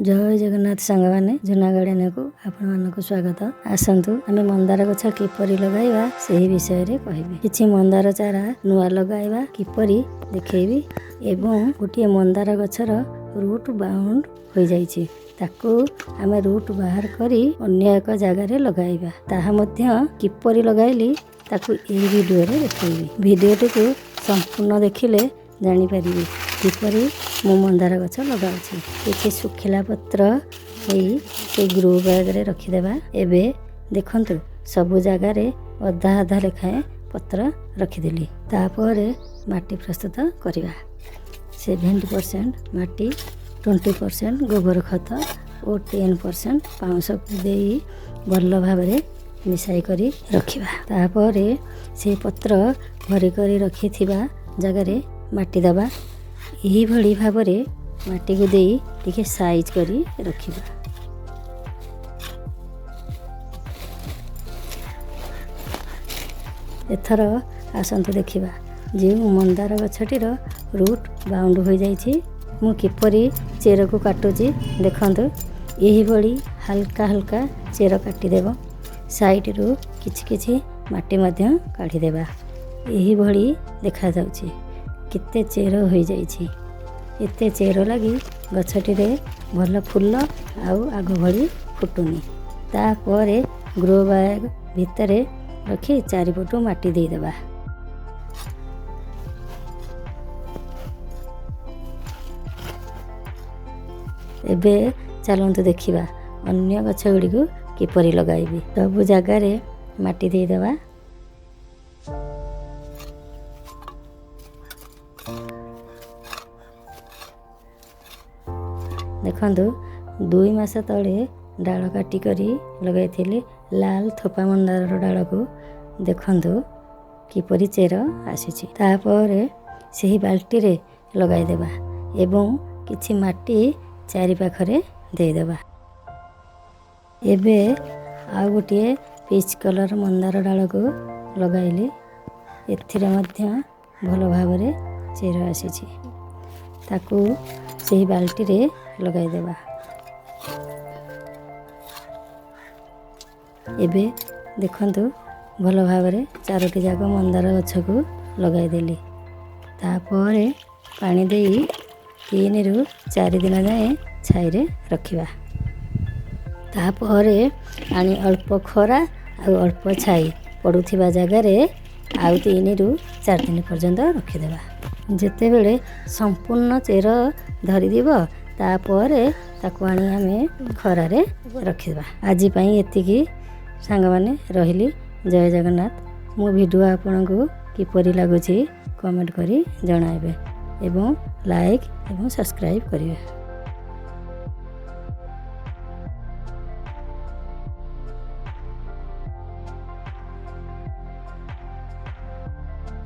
ଜୟ ଜଗନ୍ନାଥ ସାଙ୍ଗମାନେ, ଜୁନା ଗାର୍ଡେନକୁ ଆପଣମାନଙ୍କୁ ସ୍ୱାଗତ। ଆସନ୍ତୁ ଆମେ ମନ୍ଦାର ଗଛ କିପରି ଲଗାଇବା ସେହି ବିଷୟରେ କହିବି। କିଛି ମନ୍ଦାର ଚାରା ନୂଆ ଲଗାଇବା କିପରି ଦେଖେଇବି ଏବଂ ଗୋଟିଏ ମନ୍ଦାର ଗଛର ରୁଟ୍ ବାଉଣ୍ଡ ହୋଇଯାଇଛି, ତାକୁ ଆମେ ରୁଟ୍ ବାହାର କରି ଅନ୍ୟ ଏକ ଜାଗାରେ ଲଗାଇବା, ତାହା ମଧ୍ୟ କିପରି ଲଗାଇଲି ତାକୁ ଏହି ଭିଡ଼ିଓରେ ଦେଖେଇବି। ଭିଡ଼ିଓଟିକୁ ସମ୍ପୂର୍ଣ୍ଣ ଦେଖିଲେ ଜାଣିପାରିବେ କିପରି ମୁଁ ମନ୍ଦାର ଗଛ ଲଗାଉଛି। କିଛି ଶୁଖିଲା ପତ୍ର ନେଇ ସେଇ ଗ୍ରୋ ବ୍ୟାଗରେ ରଖିଦେବା। ଏବେ ଦେଖନ୍ତୁ ସବୁ ଜାଗାରେ ଅଧା ଅଧା ଲେଖାଏଁ ପତ୍ର ରଖିଦେଲି। ତାପରେ ମାଟି ପ୍ରସ୍ତୁତ କରିବା। 70% ମାଟି, 20% ଗୋବର ଖତ ଓ 10% ପାଉଁଶକୁ ଦେଇ ଭଲ ଭାବରେ ମିଶାଇ କରି ରଖିବା। ତାପରେ ସେଇ ପତ୍ର ଭରି କରି ରଖିଥିବା ଜାଗାରେ ମାଟି ଦେବା। ଏହିଭଳି ଭାବରେ ମାଟିକୁ ଦେଇ ଟିକେ ସାଇଜ୍ କରି ରଖିବା। ଏଥର ଆସନ୍ତୁ ଦେଖିବା ଯେଉଁ ମନ୍ଦାର ଗଛଟିର ରୁଟ୍ ବାଉଣ୍ଡ ହୋଇଯାଇଛି ମୁଁ କିପରି ଚେରକୁ କାଟୁଛି। ଦେଖନ୍ତୁ ଏହିଭଳି ହାଲକା ହାଲକା ଚେର କାଟିଦେବ। ସାଇଡ଼ରୁ କିଛି କିଛି ମାଟି ମଧ୍ୟ କାଢ଼ିଦେବା। ଏହିଭଳି ଦେଖାଯାଉଛି କେତେ ଚେର ହୋଇଯାଇଛି। ଏତେ ଚେର ଲାଗି ଗଛଟିରେ ଭଲ ଫୁଲ ଆଉ ଆଗ ଭଳି ଫୁଟୁନି। ତାପରେ ଗ୍ରୋ ବ୍ୟାଗ୍ ଭିତରେ ରଖି ଚାରିପଟୁ ମାଟି ଦେଇଦେବା। ଏବେ ଚାଲନ୍ତୁ ଦେଖିବା ଅନ୍ୟ ଗଛ ଗୁଡ଼ିକୁ କିପରି ଲଗାଇବି। ସବୁ ଜାଗାରେ ମାଟି ଦେଇଦେବା। ଦେଖନ୍ତୁ 2 ମାସ ତଳେ ଡାଳ କାଟି କରି ଲଗାଇଥିଲି ଲାଲ ଥୋପା ମନ୍ଦାରର ଡାଳକୁ। ଦେଖନ୍ତୁ କିପରି ଚେର ଆସିଛି। ତାପରେ ସେହି ବାଲ୍ଟିରେ ଲଗାଇଦେବା ଏବଂ କିଛି ମାଟି ଚାରିପାଖରେ ଦେଇଦେବା। ଏବେ ଆଉ ଗୋଟିଏ ପିଚ୍ କଲର୍ ମନ୍ଦାର ଡାଳକୁ ଲଗାଇଲି। ଏଥିରେ ମଧ୍ୟ ଭଲ ଭାବରେ ଚେର ଆସିଛି। ତାକୁ ସେହି ବାଲ୍ଟିରେ ଲଗାଇଦେବା। ଏବେ ଦେଖନ୍ତୁ ଭଲ ଭାବରେ 4ଟି ଯାକ ମନ୍ଦାର ଗଛକୁ ଲଗାଇଦେଲି। ତାପରେ ପାଣି ଦେଇ 3ରୁ 4 ଦିନ ଯାଏଁ ଛାଇରେ ରଖିବା। ତାପରେ ଆଣି ଅଳ୍ପ ଖରା ଆଉ ଅଳ୍ପ ଛାଇ ପଡ଼ୁଥିବା ଜାଗାରେ ଆଉ 3ରୁ 4 ଦିନ ପର୍ଯ୍ୟନ୍ତ ରଖିଦେବା। ଯେତେବେଳେ ସମ୍ପୂର୍ଣ୍ଣ ଚେର ଧରିଯିବ ତାପରେ ତାକୁ ଆଣି ଆମେ ଖରାରେ ରଖିଦେବା। ଆଜି ପାଇଁ ଏତିକି ସାଙ୍ଗମାନେ, ରହିଲି। ଜୟ ଜଗନ୍ନାଥ। ମୋ ଭିଡ଼ିଓ ଆପଣଙ୍କୁ କିପରି ଲାଗୁଛି କମେଣ୍ଟ କରି ଜଣାଇବେ ଏବଂ ଲାଇକ୍ ଏବଂ ସବସ୍କ୍ରାଇବ୍ କରିବେ।